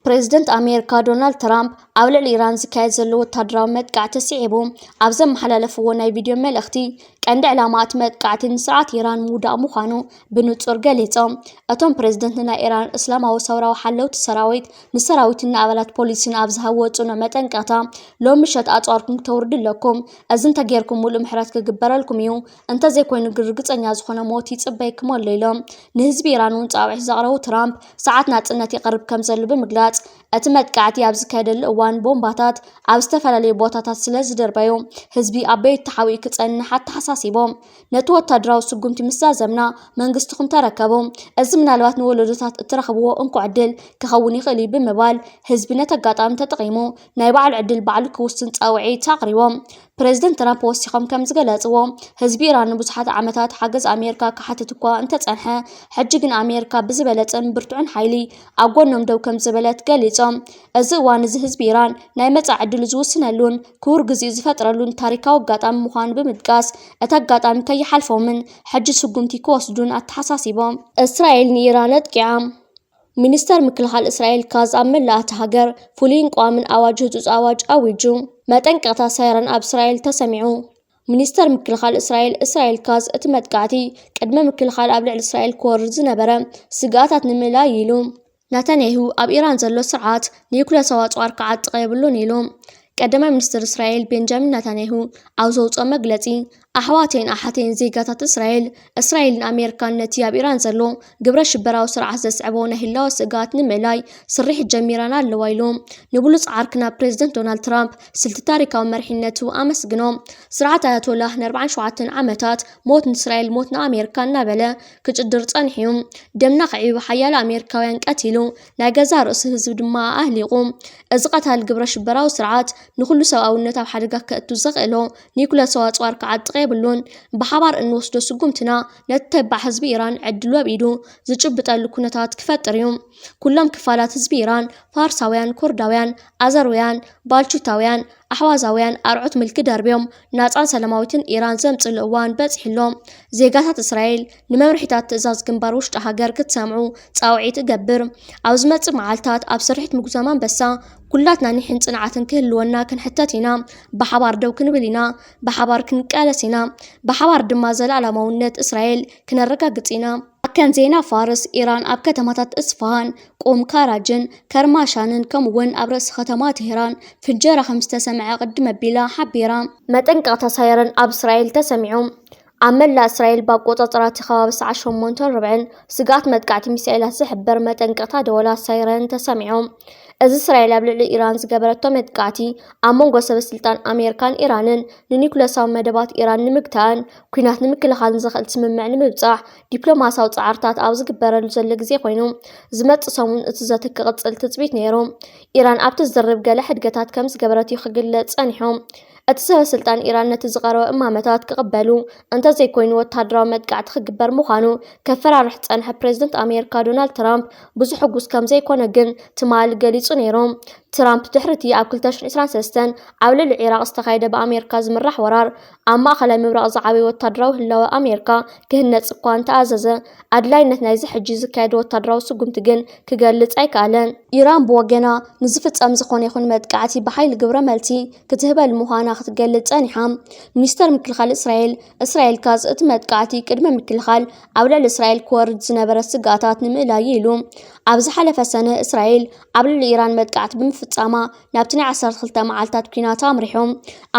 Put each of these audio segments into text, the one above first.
ፕሬዝደንት ኣሜሪካ ዶናልድ ትራምፕ ኣብ ልዕሊ ኢራን ዝካየድ ዘሎ ወታደራዊ መጥቃዕቲ ስዒቡ ኣብ ዘመሓላለፍዎ ናይ ቪድዮ መልእኽቲ፣ ቀንዲ ዕላማ እቲ መጥቃዕቲ ንስርዓት ኢራን ምውዳቕ ምዃኑ ብንጹር ገሊጾም። እቶም ፕሬዝደንት ንናይ ኢራን እስላማዊ ሰውራዊ ሓለውቲ ሰራዊት፣ ንሰራዊትን ንኣባላት ፖሊስን ኣብ ዝሃብዎ ጽኑዕ መጠንቀቕታ፣ ሎሚ ምሸት ኣጽዋርኩም ክተውርዱ ኣለኩም። እዚ እንተጌርኩም፣ ሙሉእ ምሕረት ክግበረልኩም እዩ። እንተዘይኮይኑ ግን፣ ርግጸኛ ዝኾነ ሞት ይጽበየኩም ኣሎ ኢሎም። ንህዝቢ ኢራን እውን ጻውዒት ዘቕረቡ ትራምፕ፣ ሰዓት ናጽነት ይቐርብ ከም ዘሎ ብምግላጽ፣ እቲ መጥቃዕቲ ኣብ ዝካየደሉ እዋን፣ ቦምባታት ኣብ ዝተፈላለዩ ቦታታት ስለ ዝድርበዩ፣ ህዝቢ ኣብ ቤቱ ተሓቢኡ ክጸንሕ ኣተሓሳሲቦም። ነቲ ወታደራዊ ስጉምቲ ምስ ዛዘምና፣ መንግስትኹም ተረከቡ። እዚ ምናልባት ንወለዶታት እትረኽብዎ እንኮ ዕድል ክኸውን ይኽእል እዩ ብምባል፣ ህዝቢ ነቲ ኣጋጣሚ ተጠቒሙ ናይ ባዕሉ ዕድል ባዕሉ ክውስን ጻውዒት ኣቕሪቦም። ፕሬዝደንት ትራምፕ ወሲኾም ከም ዝገለጽዎ፣ ህዝቢ ኢራን ንብዙሓት ዓመታት ሓገዝ ኣሜሪካ ክሓትት እኳ እንተጸንሐ፣ ሕጂ ግን ኣሜሪካ ብዝበለጸን ብርቱዕን ሓይሊ ኣብ ጎኖም ደው ከም ዝበለት ገሊጾም። እዚ እዋን እዚ ህዝቢ ኢራን ናይ መጻኢ ዕድሉ ዝውስነሉን ክቡር ግዜኡ ዝፈጥረሉን ታሪካዊ ኣጋጣሚ ምዃኑ ብምጥቃስ፣ እቲ ኣጋጣሚ ከይሓልፎምን ሕጂ ስጉምቲ ክወስዱን ኣተሓሳሲቦም። እስራኤል ንኢራን ኣጥቂዓ። ሚኒስተር ምክልኻል እስራኤል ካዝ ኣብ መላእ እታ ሃገር ፍሉይን ቀዋምን ኣዋጅ ህጹጽ ኣዋጅ ኣዊጁ። መጠንቀቕታ ሳይረን ኣብ እስራኤል ተሰሚዑ። ሚኒስተር ምክልኻል እስራኤል እስራኤል ካዝ፣ እቲ መጥቃዕቲ ቅድመ ምክልኻል ኣብ ልዕሊ እስራኤል ክወርድ ዝነበረ ስግኣታት ንምእላይ ኢሉ። ናታንያሁ ኣብ ኢራን ዘሎ ስርዓት ኒውክለሳዊ ኣጽዋር ክዓጥቕ የብሉን ኢሉ። ቀዳማይ ሚኒስትር እስራኤል ቤንጃሚን ናታንያሁ ኣብ ዘውፅኦ መግለፂ፣ ኣሕዋተይን ኣሓተይን ዜጋታት እስራኤል፣ እስራኤልን ኣሜሪካን ነቲ ኣብ ኢራን ዘሎ ግብረ ሽበራዊ ስርዓት ዘስዕቦ ናይ ህላወ ስግኣት ንምእላይ ስርሒት ጀሚረን ኣለዋ ኢሉ። ንብሉፅ ዓርክና ፕሬዝደንት ዶናልድ ትራምፕ ስልቲ ታሪካዊ መሪሕነቱ ኣመስግኖ። ስርዓት ኣያቶላህ ንኣርባዓን ሸውዓተን ዓመታት ሞት ንእስራኤል ሞት ንኣሜሪካ እናበለ ክጭድር ጸኒሑ እዩ። ደምና ክዕዩ ሓያሎ ኣሜሪካውያን ቀቲሉ፣ ናይ ገዛእ ርእሱ ህዝቢ ድማ ኣህሊቑ። እዚ ቀታሊ ግብረ ሽበራዊ ስርዓት ንኹሉ ሰብኣውነት ኣብ ሓደጋ ከእቱ ዘኽእሎ ኒኩለሳዊ ኣጽዋር ክዓጥቕ የብሉን። ብሓባር እንወስዶ ስጉምትና ነቲ ተባዕ ህዝቢ ኢራን ዕድል ወብ ኢዱ ዝጭብጠሉ ኩነታት ክፈጥር እዩ። ኩሎም ክፋላት ህዝቢ ኢራን፣ ፋርሳውያን፣ ኩርዳውያን፣ ኣዘርውያን፣ ባልቹታውያን፣ ኣሕዋዛውያን ኣርዑት ምልኪ ደርብዮም ናጻን ሰላማዊትን ኢራን ዘምጽሉ እዋን በጺሑ ኣሎ። ዜጋታት እስራኤል ንመምርሒታት ትእዛዝ ግንባር ውሽጢ ሃገር ክትሰምዑ ጻውዒት እገብር። ኣብ ዝመጽእ መዓልታት ኣብ ስርሒት ምጉዛም ኣንበሳ ኩላትና ኒሕን ጽንዓትን ክህልወና ክንሕተት ኢና። ብሓባር ደው ክንብል ኢና። ብሓባር ክንቃለስ ኢና። ብሓባር ድማ ዘላለማውነት እስራኤል ክነረጋግጽ ኢና። ኣካን ዜና ፋርስ፣ ኢራን ኣብ ከተማታት እስፋሃን፣ ቁም ካራጅን ከርማሻንን ከምኡ'ውን ኣብ ርእሲ ከተማ ቴህራን ፍንጀራ ከም ዝተሰምዐ ቅድም ኣቢላ ሓቢራ። መጠንቀቕታ ሳይረን ኣብ እስራኤል ተሰሚዑ። ኣብ መላእ እስራኤል ብኣቆጻጽራ እቲ ከባቢ ሰዓት ሸሞንተን ርብዕን ስግኣት መጥቃዕቲ ሚሳኤላት ዝሕብር መጠንቀቕታ ደወላት ሳይረን ተሰሚዑ። እዚ እስራኤል ኣብ ልዕሊ ኢራን ዝገበረቶ መጥቃዕቲ፣ ኣብ መንጎ ሰበ ስልጣን ኣሜሪካን ኢራንን ንኒኩለሳዊ መደባት ኢራን ንምግታእን ኲናት ንምክልኻልን ዘኽእል ስምምዕ ንምብጻሕ ዲፕሎማስያዊ ጻዕርታት ኣብ ዝግበረሉ ዘሎ ግዜ ኮይኑ፣ ዝመጽእ ሰሙን እቲ ዘተ ክቕጽል ትጽቢት ነይሩ። ኢራን ኣብቲ ዝርርብ ገለ ሕድገታት ከም ዝገበረት እዩ ክግለጽ ጸኒሑ። እቲ ሰበ ስልጣን ኢራን ነቲ ዝቐረበ እማመታት ክቕበሉ እንተዘይኮይኑ ወተሃደራዊ መጥቃዕቲ ክግበር ምዃኑ ከፈራርሕ ዝጸንሐ ፕሬዝደንት ኣሜሪካ ዶናልድ ትራምፕ ብዙሕ ሕጉስ ከም ዘይኮነ ግን ትማሊ ገሊጹ ነይሩ። ትራምፕ ድሕሪ እቲ ኣብ ክልተ ሽሕን ዕስራን ሰለስተን ኣብ ልዕሊ ዒራቕ ዝተኻየደ ብኣሜሪካ ዝምራሕ ወራር፣ ኣብ ማእኸላይ ምብራቕ ዝዓበየ ወታደራዊ ህላወ ኣሜሪካ ክህነጽ እኳ እንተኣዘዘ፣ ኣድላይነት ናይዚ ሕጂ ዝካየድ ወታደራዊ ስጉምቲ ግን ክገልጽ ኣይከኣለን። ኢራን ብወገና፣ ንዝፍጸም ዝኾነ ይኹን መጥቃዕቲ ብሓይሊ ግብረ መልሲ ክትህበሉ ምዃና ክትገልጽ ጸኒሓ። ሚኒስተር ምክልኻል እስራኤል እስራኤል ካዝ፣ እቲ መጥቃዕቲ ቅድመ ምክልኻል ኣብ ልዕሊ እስራኤል ክወርድ ዝነበረ ስግኣታት ንምእላይ ኢሉ። ኣብ ዝሓለፈ ሰነ እስራኤል ኣብ ልዕሊ ኢራን መጥቃዕቲ ብምፍጻማ ናብቲ ናይ ዓሰርተ ክልተ መዓልታት ኲናት ኣምሪሑ።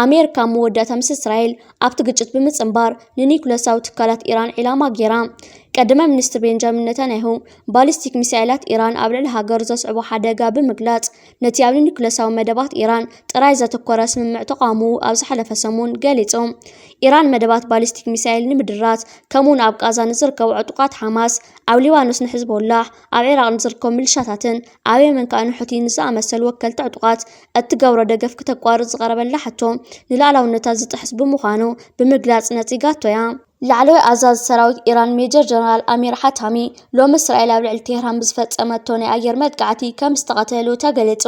ኣሜሪካ ኣብ መወዳእታ ምስ እስራኤል ኣብቲ ግጭት ብምጽንባር ንኒኩለሳዊ ትካላት ኢራን ዒላማ ገይራ። ቀዳማይ ሚኒስትር ቤንጃሚን ነታንያሁ ባሊስቲክ ሚሳኤላት ኢራን ኣብ ልዕሊ ሃገሩ ዘስዕቦ ሓደጋ ብምግላጽ፣ ነቲ ኣብ ኒኩለሳዊ መደባት ኢራን ጥራይ ዘተኮረ ስምምዕ ተቓውሞኡ ኣብ ዝሓለፈ ሰሙን ገሊጹ። ኢራን መደባት ባሊስቲክ ሚሳኤል ንምድራት፣ ከምኡውን ኣብ ቃዛ ንዝርከቡ ዕጡቓት ሓማስ፣ ኣብ ሊባኖስ ንሕዝቦላህ፣ ኣብ ዒራቕ ንዝርከቡ ሚሊሻታትን ኣብ የመን ከኣ ንሑቲ ንዝኣመሰሉ ወከልቲ ዕጡቓት እትገብሮ ደገፍ ክተቋርጽ ዝቐረበላ ሕቶ ንልኣላውነታ ዝጥሕስ ብምዃኑ ብምግላጽ ነጺጋቶ እያ። ላዕለዋይ ኣዛዚ ሰራዊት ኢራን ሜጀር ጀነራል ኣሚር ሓታሚ ሎሚ እስራኤል ኣብ ልዕሊ ቴህራን ብዝፈጸመቶ ናይ ኣየር መጥቃዕቲ ከም ዝተቐተሉ ተገሊጹ።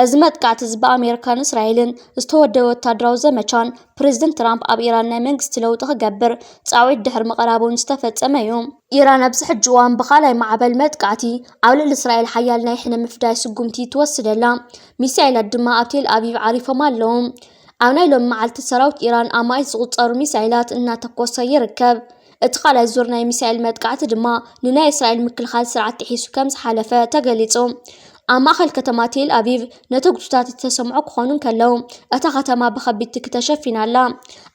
እዚ መጥቃዕቲ እዚ ብኣሜሪካን እስራኤልን ዝተወደበ ወታደራዊ ዘመቻን ፕሬዝደንት ትራምፕ ኣብ ኢራን ናይ መንግስቲ ለውጢ ክገብር ጻውዒት ድሕሪ ምቕራቡን ዝተፈጸመ እዩ። ኢራን ኣብዚ ሕጂ እዋን ብኻልኣይ ማዕበል መጥቃዕቲ ኣብ ልዕሊ እስራኤል ሓያል ናይ ሕነ ምፍዳይ ስጉምቲ ትወስድ ኣላ። ሚሳኤላት ድማ ኣብ ቴል ኣቪቭ ዓሪፎም ኣለዉ። ኣብ ናይ ሎሚ መዓልቲ ሰራዊት ኢራን ኣማኢት ዝቑጸሩ ሚሳኤላት እናተኮሰ ይርከብ። እቲ ካልኣይ ዙር ናይ ሚሳኤል መጥቃዕቲ ድማ ንናይ እስራኤል ምክልኻል ስርዓት ጥሒሱ ከም ዝሓለፈ ተገሊጹ። ኣብ ማእኸል ከተማ ቴል ኣቪቭ ነተጉትታት ዝተሰምዑ ክኾኑ እንከለዉ፣ እታ ከተማ ብኸቢድ ትኪ ተሸፊና ኣላ።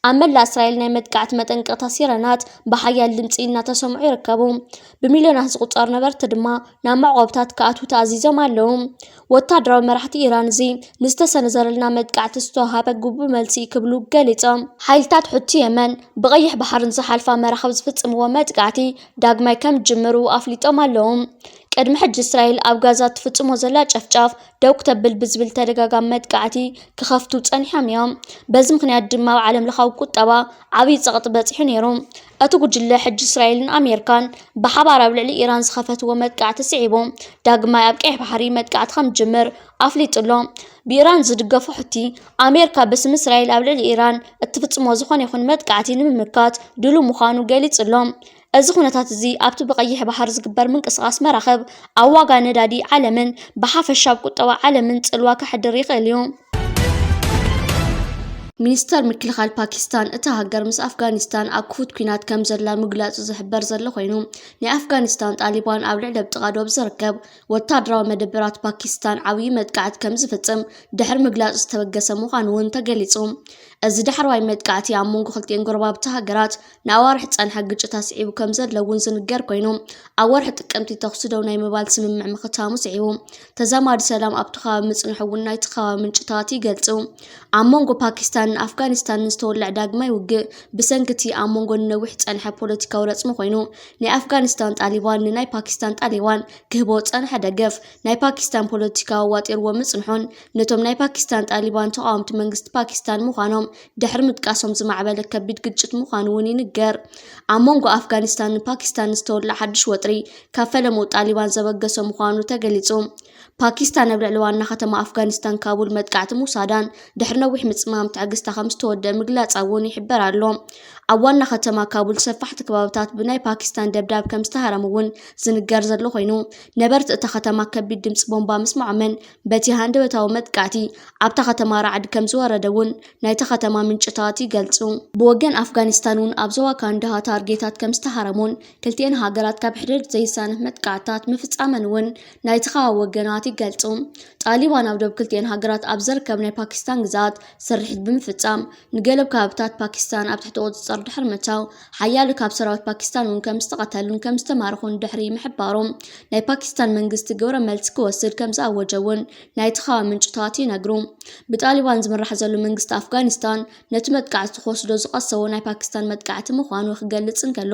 ኣብ መላእ እስራኤል ናይ መጥቃዕቲ መጠንቀቕታ ሲረናት ብሓያል ድምጺ እናተሰምዑ ይርከቡ። ብሚልዮናት ዝቑጸሩ ነበርቲ ድማ ናብ መዕቆብታት ክኣትዉ ተኣዚዞም ኣለዉ። ወታደራዊ መራሕቲ ኢራን እዚ ንዝተሰነዘረልና መጥቃዕቲ ዝተዋሃበ ግቡእ መልሲ ክብሉ ገሊጾም። ሓይልታት ሑቲ የመን ብቐይሕ ባሕሪ ንዝሓልፋ መራኽብ ዝፍጽምዎ መጥቃዕቲ ዳግማይ ከም ዝጅምሩ ኣፍሊጦም ኣለዉ። ቅድሚ ሕጂ እስራኤል ኣብ ጋዛ ትፍጽሞ ዘላ ጨፍጫፍ ደው ክተብል ብዝብል ተደጋጋሚ መጥቃዕቲ ክኸፍቱ ጸኒሖም እዮም። በዚ ምኽንያት ድማ ኣብ ዓለም ለኻዊ ቁጠባ ዓብዪ ጸቕጢ በጺሑ ነይሩ። እቲ ጉጅለ ሕጂ እስራኤልን ኣሜሪካን ብሓባር ኣብ ልዕሊ ኢራን ዝኸፈትዎ መጥቃዕቲ ስዒቡ ዳግማይ ኣብ ቀይሕ ባሕሪ መጥቃዕቲ ከም ዝጅምር ኣፍሊጡ ኣሎ። ብኢራን ዝድገፉ ሑቲ ኣሜሪካ ብስም እስራኤል ኣብ ልዕሊ ኢራን እትፍጽሞ ዝኾነ ይኹን መጥቃዕቲ ንምምካት ድሉው ምዃኑ ገሊጹ ኣሎ። እዚ ኩነታት እዚ ኣብቲ ብቐይሕ ባሕሪ ዝግበር ምንቅስቓስ መራኽብ ኣብ ዋጋ ነዳዲ ዓለምን ብሓፈሻ ኣብ ቁጠባ ዓለምን ጽልዋ ከሕድር ይኽእል እዩ። ሚኒስተር ምክልኻል ፓኪስታን እታ ሃገር ምስ ኣፍጋኒስታን ኣብ ክፉት ኲናት ከም ዘላ ምግላጹ ዝሕበር ዘሎ ኮይኑ፣ ናይ ኣፍጋኒስታን ጣሊባን ኣብ ልዕሊ ኣብ ጥቓ ዶብ ዝርከብ ወታደራዊ መደበራት ፓኪስታን ዓብዪ መጥቃዕቲ ከም ዝፍጽም ድሕሪ ምግላጹ ዝተበገሰ ምዃኑ እውን ተገሊጹ። እዚ ዳሕረዋይ መጥቃዕቲ ኣብ መንጎ ክልቲኤን ጎረባብቲ ሃገራት ንኣዋርሕ ዝጸንሐ ግጭት ኣስዒቡ ከም ዘሎ እውን ዝንገር ኮይኑ፣ ኣብ ወርሒ ጥቅምቲ ተኹሲ ደው ናይ ምባል ስምምዕ ምኽታሙ ስዒቡ፣ ተዛማዲ ሰላም ኣብቲ ከባቢ ምጽንሑ እውን ናይቲ ከባቢ ምንጭታት ይገልጹ። ኣብ መንጎ ፓኪስታንን ኣፍጋኒስታንን ዝተወልዐ ዳግማይ ውግእ ብሰንኪ እቲ ኣብ መንጎ ንነዊሕ ዝጸንሐ ፖለቲካዊ ረጽሚ ኮይኑ፣ ናይ ኣፍጋኒስታን ጣሊባን ንናይ ፓኪስታን ጣሊባን ክህቦ ዝጸንሐ ደገፍ ናይ ፓኪስታን ፖለቲካ ኣዋጢርዎ ምጽንሑን ነቶም ናይ ፓኪስታን ጣሊባን ተቓወምቲ መንግስቲ ፓኪስታን ምዃኖም ድሕሪ ምጥቃሶም ዝማዕበለ ከቢድ ግጭት ምዃኑ እውን ይንገር። ኣብ መንጎ ኣፍጋኒስታንን ፓኪስታንን ዝተወልዐ ሓድሽ ወጥሪ ካብ ፈለምኡ ጣሊባን ዘበገሶ ምዃኑ ተገሊጹ። ፓኪስታን ኣብ ልዕሊ ዋና ከተማ ኣፍጋኒስታን ካቡል መጥቃዕቲ ምውሳዳን ድሕሪ ነዊሕ ምጽማም ትዕግስታ ከም ዝተወደአ ምግላጻ እውን ይሕበር ኣሎ። ኣብ ዋና ከተማ ካቡል ሰፋሕቲ ከባብታት ብናይ ፓኪስታን ደብዳብ ከም ዝተሃረሙ እውን ዝንገር ዘሎ ኮይኑ፣ ነበርቲ እታ ከተማ ከቢድ ድምፂ ቦምባ ምስማዖምን በቲ ሃንደበታዊ መጥቃዕቲ ኣብታ ከተማ ራዕዲ ከም ዝወረደ እውን ናይታ ከተማ ምንጭታት ይገልጹ። ብወገን ኣፍጋኒስታን እውን ኣብ ዞባ ካንዳሃ ታርጌታት ከም ዝተሃረሙን ክልቲኤን ሃገራት ካብ ሕድሕድ ዘይሳነፍ መጥቃዕትታት ምፍጻመን እውን ናይቲ ከባቢ ወገናት ይገልጹ። ጣሊባን ኣብ ዶብ ክልቲኤን ሃገራት ኣብ ዝርከብ ናይ ፓኪስታን ግዛት ስርሒት ብምፍጻም ንገለ ከባብታት ፓኪስታን ኣብ ትሕቲ ቁጽጽር ድሕሪ ምእታው ሓያሎ ካብ ሰራዊት ፓኪስታን እውን ከም ዝተቐተሉን ከም ዝተማረኹን ድሕሪ ምሕባሮም ናይ ፓኪስታን መንግስቲ ግብረ መልሲ ክወስድ ከም ዝኣወጀ እውን ናይቲ ከባቢ ምንጭታት ይነግሩ። ብጣሊባን ዝምራሕ ዘሎ መንግስቲ ኣፍጋኒስታን ነቲ መጥቃዕቲ ክወስዶ ዝቐሰቦ ናይ ፓኪስታን መጥቃዕቲ ምዃኑ ክገልጽ እንከሎ፣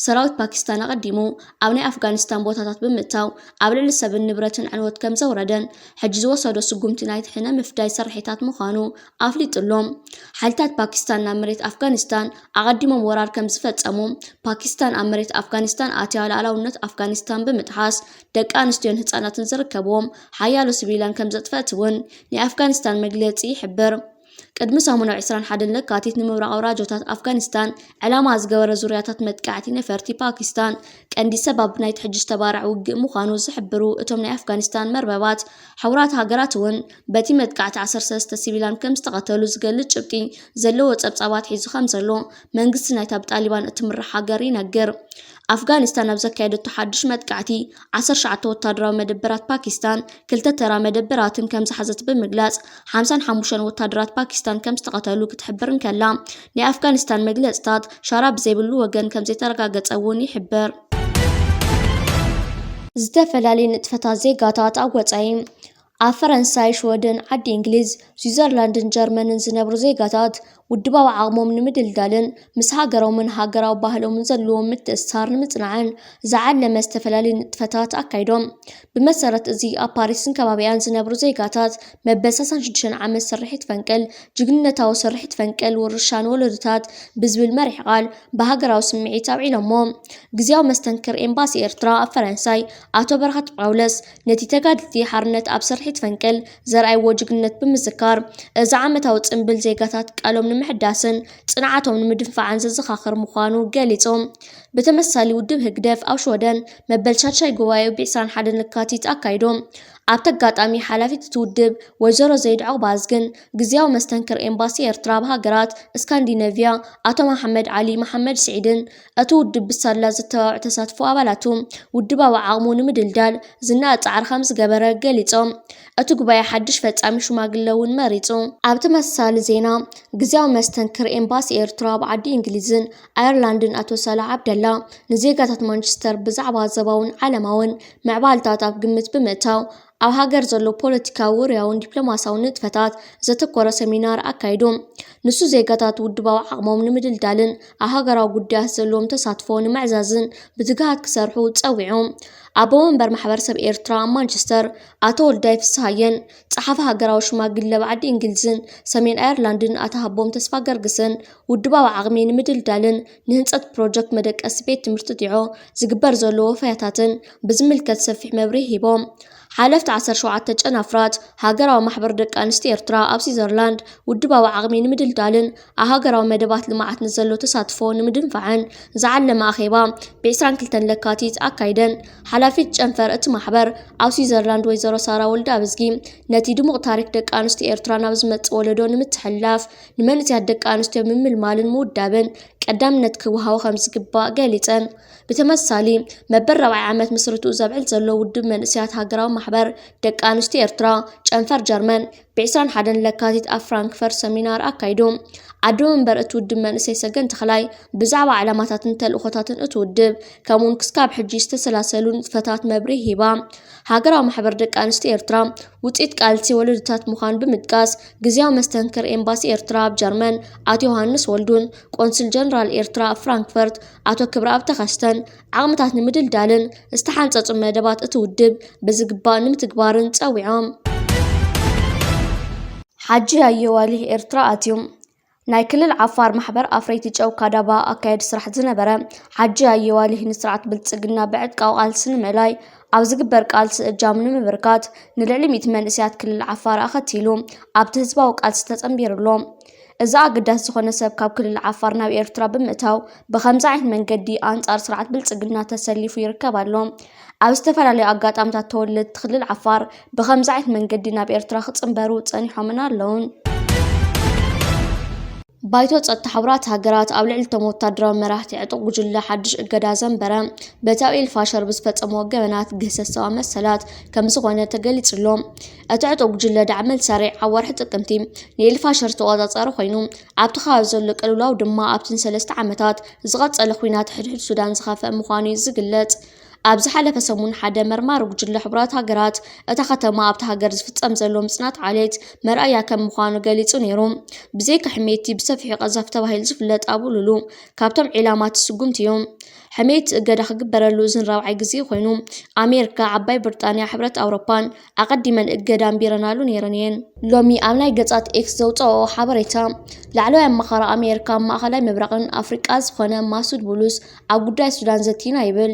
ሰራዊት ፓኪስታን ኣቐዲሙ ኣብ ናይ ኣፍጋኒስታን ቦታታት ብምእታው ኣብ ልዕሊ ሰብን ንብረትን ዕንወት ከም ዘውረደን ሕጂ ዝወሰዶ ስጉምቲ ናይ ሕነ ምፍዳይ ስርሒታት ምዃኑ ኣፍሊጡ ኣሎ። ሓይልታት ፓኪስታን ናብ መሬት ኣፍጋኒስታን ኣቐዲሞም ወራር ከም ዝፈጸሙ፣ ፓኪስታን ኣብ መሬት ኣፍጋኒስታን ኣትያ ሉዓላውነት ኣፍጋኒስታን ብምጥሓስ ደቂ ኣንስትዮን ህጻናትን ዝርከብዎም ሓያሎ ሲቪላን ከም ዘጥፈእት እውን ናይ ኣፍጋኒስታን መግለጺ ይሕብር። ቅድሚ ሰሙን ኣብ ዕስራን ሓደን ለካቲት ንምብራቓዊ ራጆታት ኣፍጋኒስታን ዕላማ ዝገበረ ዙርያታት መጥቃዕቲ ነፈርቲ ፓኪስታን ቀንዲ ሰባብ ናይቲ ሕጂ ዝተባርዐ ውግእ ምዃኑ ዝሕብሩ እቶም ናይ ኣፍጋኒስታን መርበባት፣ ሕቡራት ሃገራት እውን በቲ መጥቃዕቲ ዓሰርተ ሰለስተ ሲቪላን ከም ዝተቐተሉ ዝገልጽ ጭብጢ ዘለዎ ጸብጻባት ሒዙ ከም ዘሎ መንግስቲ ናይታ ብጣሊባን እትምራሕ ሃገር ይነግር። ኣፍጋኒስታን ኣብ ዘካየደቶ ሓድሽ መጥቃዕቲ ዓሰርተ ትሽዓተ ወታደራዊ መደበራት ፓኪስታን ክልተ ተራ መደበራትን ከም ዝሓዘት ብምግላጽ፣ ሓምሳን ሓሙሽተን ወታደራት ፓኪስታን ከም ዝተቐተሉ ክትሕብር እንከላ፣ ናይ ኣፍጋኒስታን መግለጽታት ሻራ ብዘይብሉ ወገን ከም ዘይተረጋገጸ እውን ይሕብር። ዝተፈላለዩ ንጥፈታት ዜጋታት ኣብ ወጻኢ። ኣብ ፈረንሳይ፣ ሽወደን፣ ዓዲ እንግሊዝ፣ ስዊዘርላንድን ጀርመንን ዝነብሩ ዜጋታት ውድባዊ ዓቕሞም ንምድልዳልን ምስ ሃገሮምን ሃገራዊ ባህሎምን ዘለዎም ምትእስሳር ንምጽናዕን ዝዓለመ ዝተፈላለዩ ንጥፈታት ኣካይዶም። ብመሰረት እዚ፣ ኣብ ፓሪስን ከባቢኣን ዝነብሩ ዜጋታት መበል ሰላሳን ሽዱሽተን ዓመት ስርሒት ፈንቅል፣ ጅግንነታዊ ስርሒት ፈንቅል ውርሻ ንወለዶታት ብዝብል መሪሕ ቃል ብሃገራዊ ስምዒት ኣብዒሎሞ። ግዝያዊ መስተንክር ኤምባሲ ኤርትራ ኣብ ፈረንሳይ ኣቶ በረኸት ጳውለስ፣ ነቲ ተጋድልቲ ሓርነት ኣብ ስርሒት ፈንቅል ዘርኣይዎ ጅግንነት ብምዝካር፣ እዚ ዓመታዊ ጽምብል ዜጋታት ቃሎም ንምሕዳስን ጽንዓቶም ንምድንፋዕን ዘዘኻኽር ምዃኑ ገሊጹ። ብተመሳሳሊ፣ ውድብ ህግደፍ ኣብ ሽወደን መበል ሻድሻይ ጉባኤኡ ብ ዕስራን ሓደን ለካቲት ኣካይዱ። ኣብቲ ኣጋጣሚ፣ ሓላፊት እቲ ውድብ ወይዘሮ ዘይድ ዑቕባዝግን፣ ግዝያዊ መስተንክር ኤምባሲ ኤርትራ ኣብ ሃገራት ስካንዲነቭያ ኣቶ መሓመድ ዓሊ መሓመድ ስዒድን፣ እቲ ውድብ ብሳላ ዘተባብዕ ተሳትፎ ኣባላቱ ውድባዊ ዓቕሙ ንምድልዳል ዝነኣድ ጻዕሪ ከም ዝገበረ ገሊጾም። እቲ ጉባኤ ሓድሽ ፈጻሚ ሽማግለ እውን መሪጹ። ኣብ ተመሳሳሊ ዜና፣ ግዝያዊ መስተንክር ኤምባሲ ኤርትራ ኣብ ዓዲ እንግሊዝን ኣየርላንድን ኣቶ ሳላሕ ዓብደላ፣ ንዜጋታት ማንቸስተር ብዛዕባ ዞባውን ዓለማውን ምዕባለታት ኣብ ግምት ብምእታው፣ ኣብ ሃገር ዘሎ ፖለቲካዊ፣ ውርያውን ዲፕሎማስያውን ንጥፈታት ዘተኮረ ሰሚናር ኣካይዱ። ንሱ፣ ዜጋታት ውድባዊ ዓቕሞም ንምድልዳልን ኣብ ሃገራዊ ጉዳያት ዘለዎም ተሳትፎ ንምዕዛዝን ብትግሃት ክሰርሑ ጸዊዑ። ኣቦ መንበር ማሕበረሰብ ኤርትራ ኣብ ማንቸስተር ኣቶ ወልዳይ ፍስሃየን፣ ጸሓፊ ሃገራዊ ሽማግለ ኣብ ዓዲ እንግሊዝን ሰሜን ኣየርላንድን ኣቶ ሃቦም ተስፋ ገርግስን፣ ውድባዊ ዓቕሚ ንምድልዳልን ንህንጸት ፕሮጀክት መደቀሲ ቤት ትምህርቲ ዲዖ ዝግበር ዘሎ ወፈያታትን ብዝምልከት ሰፊሕ መብርሂ ሂቦም። ሓለፍቲ ዓሰርተ ሸውዓተ ጨናፍራት ሃገራዊ ማሕበር ደቂ ኣንስትዮ ኤርትራ ኣብ ስዊዘርላንድ ውድባዊ ዓቕሚ ንምድልዳልን ኣብ ሃገራዊ መደባት ልምዓት ንዘሎ ተሳትፎ ንምድንፋዕን ዝዓለመ ኣኼባ ብ ዕስራን ክልተን ለካቲት ኣካይደን። ሓላፊት ጨንፈር እቲ ማሕበር ኣብ ስዊዘርላንድ ወይዘሮ ሳራ ወልደኣብዝጊ፣ ነቲ ድሙቕ ታሪኽ ደቂ ኣንስትዮ ኤርትራ ናብ ዝመጽእ ወለዶ ንምትሕልላፍ፣ ንመንእሰያት ደቂ ኣንስትዮ ምምልማልን ምውዳብን ቀዳምነት ክወሃቦ ከም ዝግባእ ገሊጸን። ብተመሳሳሊ፣ መበል ራብዓይ ዓመት ምስርትኡ ዘብዕል ዘሎ ውድብ መንእሰያት ሃገራዊ ማሕበር ደቂ ኣንስትዮ ኤርትራ ጨንፈር ጀርመን፣ ብ ዕስራን ሓደን ለካቲት ኣብ ፍራንክፈርት ሰሚናር ኣካይዱ። ኣዶ መንበር እቲ ውድብ መንእሰይ ሰገን ተኽላይ፣ ብዛዕባ ዕላማታትን ተልእኾታትን እቲ ውድብ፣ ከምኡውን ክስካብ ሕጂ ዝተሰላሰሉ ንጥፈታት መብርሂ ሂባ። ሃገራዊ ማሕበር ደቂ ኣንስትዮ ኤርትራ ውጽኢት ቃልሲ ወለዶታት ምዃኑ ብምጥቃስ፣ ግዝያዊ መስተንክር ኤምባሲ ኤርትራ ኣብ ጀርመን ኣቶ ዮሃንስ ወልዱን ቆንስል ጀነራል ኤርትራ ኣብ ፍራንክፈርት ኣቶ ክብረኣብ ተኸስተን፣ ዓቕምታት ንምድልዳልን ዝተሓንጸጹ መደባት እቲ ውድብ ብዝግባእ ንምትግባርን ጸዊዖም። ሓጂ ኣየዋሊህ ኤርትራ ኣትዩ። ናይ ክልል ዓፋር ማሕበር ኣፍረይቲ ጨው ካዳባ ኣካየዲ ስራሕ ዝነበረ ሓጂ ኣየዋሊህ፣ ንስርዓት ብልጽግና ብዕጥቃዊ ቃልሲ ንምእላይ ኣብ ዝግበር ቃልሲ እጃሙ ንምብርካት ንልዕሊ ሚእቲ መንእሰያት ክልል ዓፋር ኣኸቲሉ ኣብቲ ህዝባዊ ቃልሲ ተጸንቢሩ ኣሎ። እዚ ኣገዳሲ ዝኾነ ሰብ ካብ ክልል ዓፋር ናብ ኤርትራ ብምእታው፣ ብኸምዚ ዓይነት መንገዲ ኣንጻር ስርዓት ብልጽግና ተሰሊፉ ይርከብ ኣሎ። ኣብ ዝተፈላለዩ ኣጋጣሚታት፣ ተወለድቲ ክልል ዓፋር ብኸምዚ ዓይነት መንገዲ ናብ ኤርትራ ክጽንበሩ ጸኒሖምን ኣለውን። ባይቶ ጸጥታ ሕቡራት ሃገራት ኣብ ልዕሊ እቶም ወታደራዊ መራሕቲ ዕጡቕ ጉጅለ ሓድሽ እገዳ ዘንበረ፣ በቲ ኣብ ኤልፋሸር ብዝፈጸምዎ ገበናት ግህሰት ሰብኣዊ መሰላት ከም ዝኾነ ተገሊጹ ኣሎ። እቲ ዕጡቕ ጉጅለ፣ ዳዕመል ሰሪዕ ኣብ ወርሒ ጥቅምቲ ንኤልፋሸር ዝተቖጻጸረ ኮይኑ፣ ኣብቲ ከባቢ ዘሎ ቅልውላው ድማ ኣብተን ሰለስተ ዓመታት ዝቐጸለ ኲናት ሕድሕድ ሱዳን ዝኸፍአ ምዃኑ እዩ ዝግለጽ። ኣብ ዝሓለፈ ሰሙን፣ ሓደ መርማሪ ጉጅለ ሕቡራት ሃገራት፣ እታ ከተማ ኣብታ ሃገር ዝፍጸም ዘሎ ምጽናት ዓሌት መርኣያ ከም ምዃኑ ገሊጹ ነይሩ። ብዘይካ ሕሜቲ፣ ብሰፊሑ ቀዛፊ ተባሂሉ ዝፍለጥ ኣቡ ሉሉ ካብቶም ዒላማት ስጉምቲ እዩ። ሕሜቲ እገዳ ክግበረሉ እዝን ራብዓይ ግዜ ኮይኑ፣ ኣሜሪካ፣ ዓባይ ብሪጣንያ፣ ሕብረት ኣውሮፓን ኣቐዲመን እገዳ ኣንቢረናሉ ነይረን እየን። ሎሚ ኣብ ናይ ገጻት ኤክስ ዘውጽኦ ሓበሬታ፣ ላዕለዋይ ኣማኻሪ ኣሜሪካ ኣብ ማእኸላይ ምብራቕን ኣፍሪቃ ዝኾነ ማሱድ ቡሉስ ኣብ ጉዳይ ሱዳን ዘቲና ይብል።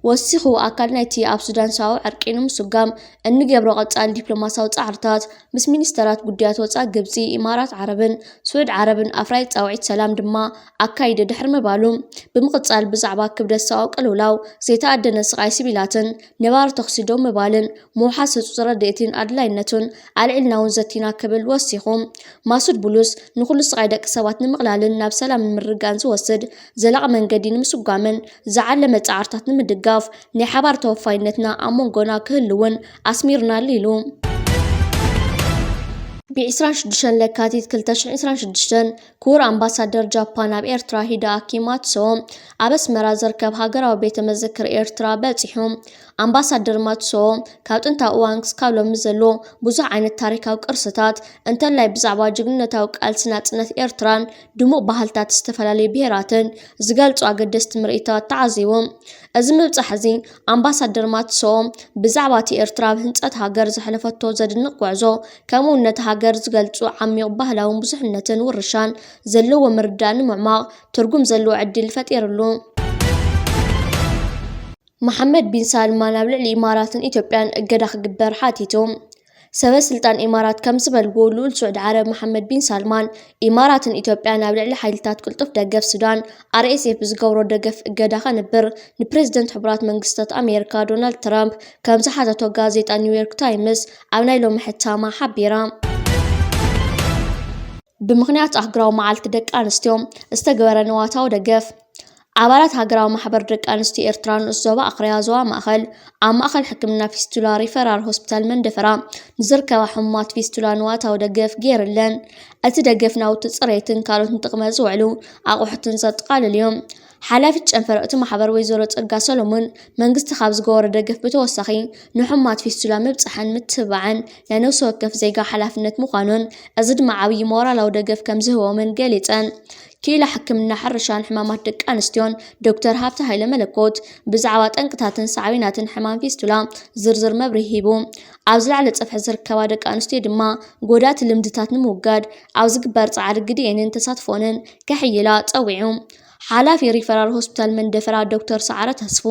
ወሲኹ፣ ኣካል ናይቲ ኣብ ሱዳን ሰብኣዊ ዕርቂ ንምስጓም እንገብሮ ቀጻሊ ዲፕሎማስያዊ ጻዕርታት ምስ ሚኒስተራት ጉዳያት ወጻኢ ግብጺ፣ ኢማራት ዓረብን ስዑድ ዓረብን ኣፍራይ ጻውዒት ሰላም ድማ ኣካይደ ድሕሪ ምባሉ፣ ብምቕጻል ብዛዕባ ክብደት ሰብኣዊ ቅልውላው፣ ዘይተኣደነ ስቓይ ሲቪላትን ነባሪ ተኹሲ ደው ምባልን ምውሓስ ህጹጽ ረድኤትን ኣድላይነቱን ኣልዒልና እውን ዘቲና ክብል ወሲኹ። ማሱድ ቡሉስ፣ ንኹሉ ስቓይ ደቂ ሰባት ንምቕላልን ናብ ሰላምን ምርግጋእን ዝወስድ ዘላቒ መንገዲ ንምስጓምን ዝዓለመ ጻዕርታት ንምድጋፍ ናይ ሓባር ተወፋይነትና ኣብ መንጎና ክህሉ እውን ኣስሚርናሉ ኢሉ። ብ ዕስራን ሽዱሽተን ለካቲት ክልተ ሽሕን ዕስራን ሽዱሽተን ክቡር ኣምባሳደር ጃፓን ኣብ ኤርትራ ሂደኣኪ ማትስኦ ኣብ ኣስመራ ዝርከብ ሃገራዊ ቤተ መዘክር ኤርትራ በጺሑ። ኣምባሳደር ማትስኦ ካብ ጥንታዊ እዋን ክስካብ ሎሚ ዘሎ ብዙሕ ዓይነት ታሪካዊ ቅርስታት እንተላይ ብዛዕባ ጅግንነታዊ ቃልሲ ናጽነት ኤርትራን ድሙቕ ባህልታት ዝተፈላለዩ ብሄራትን ዝገልጹ ኣገደስቲ ምርኢታት ተዓዚቡ። እዚ ምብጻሕ እዚ ኣምባሳደር ማትስኦ ብዛዕባ እቲ ኤርትራ ኣብ ህንጸት ሃገር ዘሕለፈቶ ዘድንቕ ጉዕዞ ከምኡ እውን ነቲ ሃገር ዝገልጹ ዓሚቕ ባህላውን ብዙሕነትን ውርሻን ዘለዎ ምርዳእ ንምዕማቕ ትርጉም ዘለዎ ዕድል ፈጢርሉ። መሓመድ ቢን ሳልማን ኣብ ልዕሊ ኢማራትን ኢትዮጵያን እገዳ ክግበር ሓቲቱ። ሰበ ስልጣን ኢማራት ከም ዝበልዎ ልኡል ስዑድ ዓረብ መሓመድ ቢን ሳልማን ኢማራትን ኢትዮጵያን ኣብ ልዕሊ ሓይልታት ቅልጡፍ ደገፍ ሱዳን ኣር ኤስ ኤፍ ብዝገብሮ ደገፍ እገዳ ከንብር ንፕሬዝደንት ሕቡራት መንግስታት ኣሜሪካ ዶናልድ ትራምፕ ከም ዝሓተቶ ጋዜጣ ኒውዮርክ ታይምስ ኣብ ናይ ሎሚ ሕታማ ሓቢራ። ብምኽንያት ኣህጉራዊ መዓልቲ ደቂ ኣንስትዮ ዝተገበረ ንዋታዊ ደገፍ ኣባላት ሃገራዊ ማሕበር ደቂ ኣንስትዮ ኤርትራ ንኡስ ዞባ ኣኽርያ ዞባ ማእኸል ኣብ ማእኸል ሕክምና ፊስቱላ ሪፈራል ሆስፒታል መንደፈራ ንዝርከባ ሕሙማት ፊስቱላ ንዋታዊ ደገፍ ገይርለን። እቲ ደገፍ ናውቲ ፅሬትን ካልኦት ንጥቕመ ዝውዕሉ ኣቑሑትን ዘጠቓልል እዩ። ሓላፊት ጨንፈር እቲ ማሕበር ወይዘሮ ፀጋ ሰሎሞን መንግስቲ ካብ ዝገበሮ ደገፍ ብተወሳኺ ንሕሙማት ፊስቱላ ምብፃሕን ምትብባዕን ናይ ነፍሲ ወከፍ ዜጋ ሓላፍነት ምዃኑን እዚ ድማ ዓብዪ ሞራላዊ ደገፍ ከም ዝህቦምን ገሊፀን። ክኢላ ሕክምና ሕርሻን ሕማማት ደቂ ኣንስትዮን ዶክተር ሃብተ ሃይለ መለኮት ብዛዕባ ጠንቅታትን ሳዕቤናትን ሕማም ፊስቱላ ዝርዝር መብርሂ ሂቡ። ኣብ ዝለዓለ ፀፍሒ ዝርከባ ደቂ ኣንስትዮ ድማ ጎዳእቲ ልምድታት ንምውጋድ ኣብ ዝግበር ፃዕሪ ግድኤንን ተሳትፎንን ከሕይላ ፀዊዑ። ሓላፊ ሪፈራል ሆስፒታል መንደፈራ ዶክተር ሰዓረ ተስፉ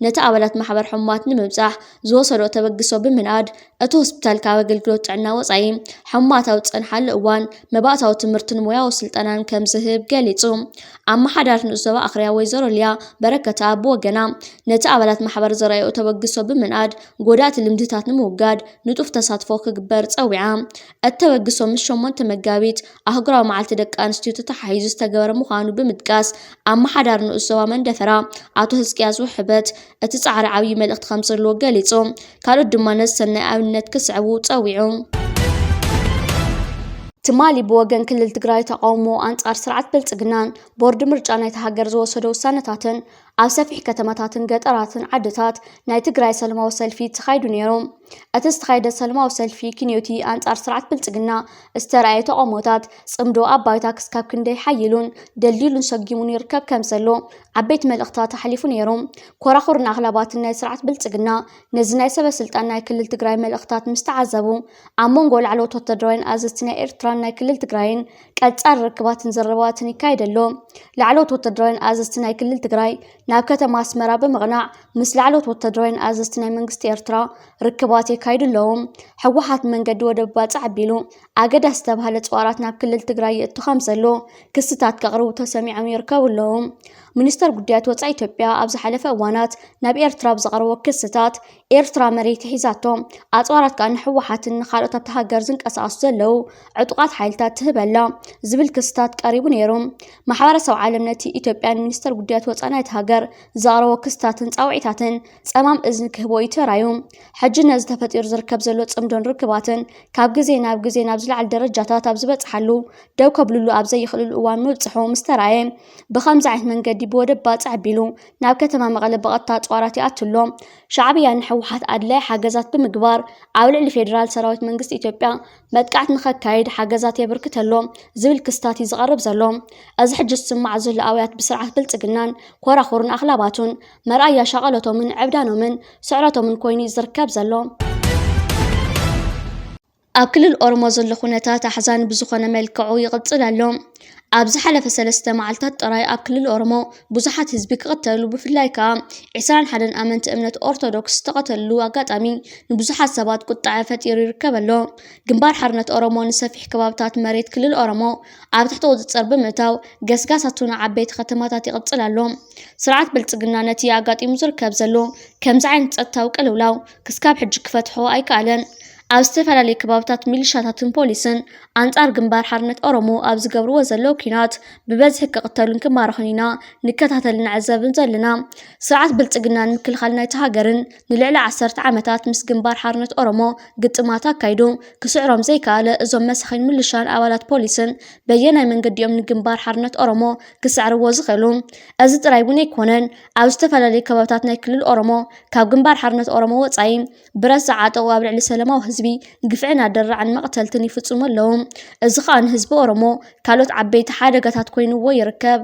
ነቲ ኣባላት ማሕበር ሕሙማት ንምብጻሕ ዝወሰዶ ተበግሶ ብምንኣድ እቲ ሆስፒታል ካብ ኣገልግሎት ጥዕና ወጻኢ ሕሙማት ኣብ ዝጸንሓሉ እዋን መባእታዊ ትምህርትን ሞያዊ ስልጠናን ከም ዝህብ ገሊጹ። ኣመሓዳሪት ንኡስ ዞባ ኣኽርያ ወይዘሮ ሊያ በረከተኣብ ብወገና ነቲ ኣባላት ማሕበር ዘርኣዮ ተበግሶ ብምንኣድ ጎዳእቲ ልምድታት ንምውጋድ ንጡፍ ተሳትፎ ክግበር ጸዊዓ። እቲ ተበግሶ ምስ ሸሞንተ መጋቢት ኣህጉራዊ መዓልቲ ደቂ ኣንስትዮ ተተሓሒዙ ዝተገበረ ምዃኑ ብምጥቃስ ኣመሓዳሪ ንኡስ ዞባ መንደፈራ ኣቶ ህዝቅያስ ውሕበት እቲ ጻዕሪ ዓብዪ መልእኽቲ ከም ዘለዎ ገሊጹ። ካልኦት ድማ ነዚ ሰናይ ኣብነት ክስዕቡ ጸዊዑ። ትማሊ ብወገን ክልል ትግራይ ተቓውሞ ኣንጻር ስርዓት ብልጽግናን ቦርድ ምርጫ ናይታ ሃገር ዝወሰዶ ውሳነታትን ኣብ ሰፊሕ ከተማታትን ገጠራትን ዓድታት ናይ ትግራይ ሰላማዊ ሰልፊ ተኻይዱ ነይሩ። እቲ ዝተኻየደ ሰላማዊ ሰልፊ ክንዮቲ ኣንጻር ስርዓት ብልጽግና ዝተራእየ ተቓውሞታት ጽምዶ ኣብ ባይታ ክስካብ ክንደይ ሓይሉን ደልዲሉን ሰጊሙን ይርከብ ከም ዘሎ ዓበይቲ መልእኽታት ኣሕሊፉ ነይሩ። ኮራኹርን ኣኽላባትን ናይ ስርዓት ብልጽግና ነዚ ናይ ሰበ ስልጣን ናይ ክልል ትግራይ መልእኽታት ምስ ተዓዘቡ ኣብ መንጎ ላዕለዎት ወታደራውያን ኣዘዝቲ ናይ ኤርትራን ናይ ክልል ትግራይን ቀጻሊ ርክባትን ዘረባትን ይካየድ ኣሎ። ላዕለዎት ወታደራውያን ኣዘዝቲ ናይ ክልል ትግራይ ናብ ከተማ ኣስመራ ብምቕናዕ ምስ ላዕለዎት ወታደራውያን ኣዘዝቲ ናይ መንግስቲ ኤርትራ ርክባት የካይዱ ኣለዉ። ህወሓት መንገዲ ወደብ ባጽዕ ኣቢሉ ኣገዳ ዝተባህለ ጽዋራት ናብ ክልል ትግራይ ይእቱ ከም ዘሎ ክስታት ከቕርቡ ተሰሚዖም ይርከቡ ኣለዉ። ሚኒስተር ጉዳያት ወጻኢ ኢትዮጵያ ኣብ ዝሓለፈ እዋናት ናብ ኤርትራ ብዘቕረቦ ክስታት ኤርትራ መሬት ሒዛቶ፣ ኣጽዋራት ከኣ ንህወሓትን ንኻልኦት ኣብታ ሃገር ዝንቀሳቐሱ ዘለዉ ዕጡቓት ሓይልታት ትህበላ ዝብል ክስታት ቀሪቡ ነይሩ። ማሕበረሰብ ዓለም ነቲ ኢትዮጵያን ሚኒስተር ጉዳያት ወጻኢ ናይቲ ሃገር ዘቕረቦ ክስታትን ጻውዒታትን ጸማም እዝኒ ክህቦ እዩ ተራዩ። ሕጂ ነዚ ተፈጢሩ ዝርከብ ዘሎ ጽምዶን ርክባትን ካብ ግዜ ናብ ግዜ ናብ ዝለዓለ ደረጃታት ኣብ ዝበጽሓሉ ደው ከብልሉ ኣብ ዘይኽእልሉ እዋን ምብጽሑ ምስ ተራእየ ብኸምዚ ዓይነት መንገዲ ብወደብ ባጽዕ ኣቢሉ ናብ ከተማ መቐለ ብቐጥታ ኣጽዋራት ይኣቱ ኣሎ። ሻዕብያ ንህወሓት ኣድላይ ሓገዛት ብምግባር ኣብ ልዕሊ ፌደራል ሰራዊት መንግስቲ ኢትዮጵያ መጥቃዕቲ ንኸካይድ ሓገዛት የበርክት ኣሎ ዝብል ክስታት እዩ ዝቐርብ ዘሎ። እዚ ሕጂ ዝስማዕ ዘሎ ኣውያት ብስርዓት ብልጽግናን ኮራኹርን ኣኽላባቱን መርኣያ ሻቐሎቶምን ዕብዳኖምን ስዕረቶምን ኮይኑ እዩ ዝርከብ ዘሎ። ኣብ ክልል ኦሮሞ ዘሎ ኩነታት ኣሕዛኒ ብዝኾነ መልክዑ ይቕጽል ኣሎ። ኣብ ዝሓለፈ ሰለስተ መዓልታት ጥራይ ኣብ ክልል ኦሮሞ ብዙሓት ህዝቢ ክቕተሉ፣ ብፍላይ ከኣ ዕስራን ሓደን ኣመንቲ እምነት ኦርቶዶክስ ዝተቐተልሉ ኣጋጣሚ ንብዙሓት ሰባት ቁጥዐ ፈጢሩ ይርከብ ኣሎ። ግንባር ሓርነት ኦሮሞ ንሰፊሕ ከባብታት መሬት ክልል ኦሮሞ ኣብ ትሕቲ ቁጽጽር ብምእታው ገስጋሳቱ ንዓበይቲ ከተማታት ይቕጽል ኣሎ። ስርዓት ብልጽግና ነቲ ኣጋጢሙ ዝርከብ ዘሎ ከምዚ ዓይነት ጸጥታዊ ቅልውላው ክስካብ ሕጂ ክፈትሖ ኣይከኣለን። ኣብ ዝተፈላለዩ ከባብታት ሚሊሻታትን ፖሊስን ኣንጻር ግንባር ሓርነት ኦሮሞ ኣብ ዝገብርዎ ዘለዉ ኲናት ብበዝሒ ክቕተሉን ክማረኹን ኢና ንከታተልን ንዕዘብን ዘለና። ስርዓት ብልጽግና ንምክልኻል ናይቲ ሃገርን ንልዕሊ ዓሰርተ ዓመታት ምስ ግንባር ሓርነት ኦሮሞ ግጥማት ኣካይዱ ክስዕሮም ዘይከኣለ እዞም መሳኺን ሚሊሻን ኣባላት ፖሊስን በየናይ መንገዲ እዮም ንግንባር ሓርነት ኦሮሞ ክስዕርዎ ዝኽእሉ? እዚ ጥራይ እውን ኣይኮነን። ኣብ ዝተፈላለዩ ከባብታት ናይ ክልል ኦሮሞ ካብ ግንባር ሓርነት ኦሮሞ ወጻኢ ብረት ዝዓጠቑ ኣብ ልዕሊ ሰላማዊ ህዝቢ ግፍዕን ኣደራዕን መቕተልትን ይፍጽሙ ኣለዉ። እዚ ከኣ ንህዝቢ ኦሮሞ ካልኦት ዓበይቲ ሓደጋታት ኮይንዎ ይርከብ።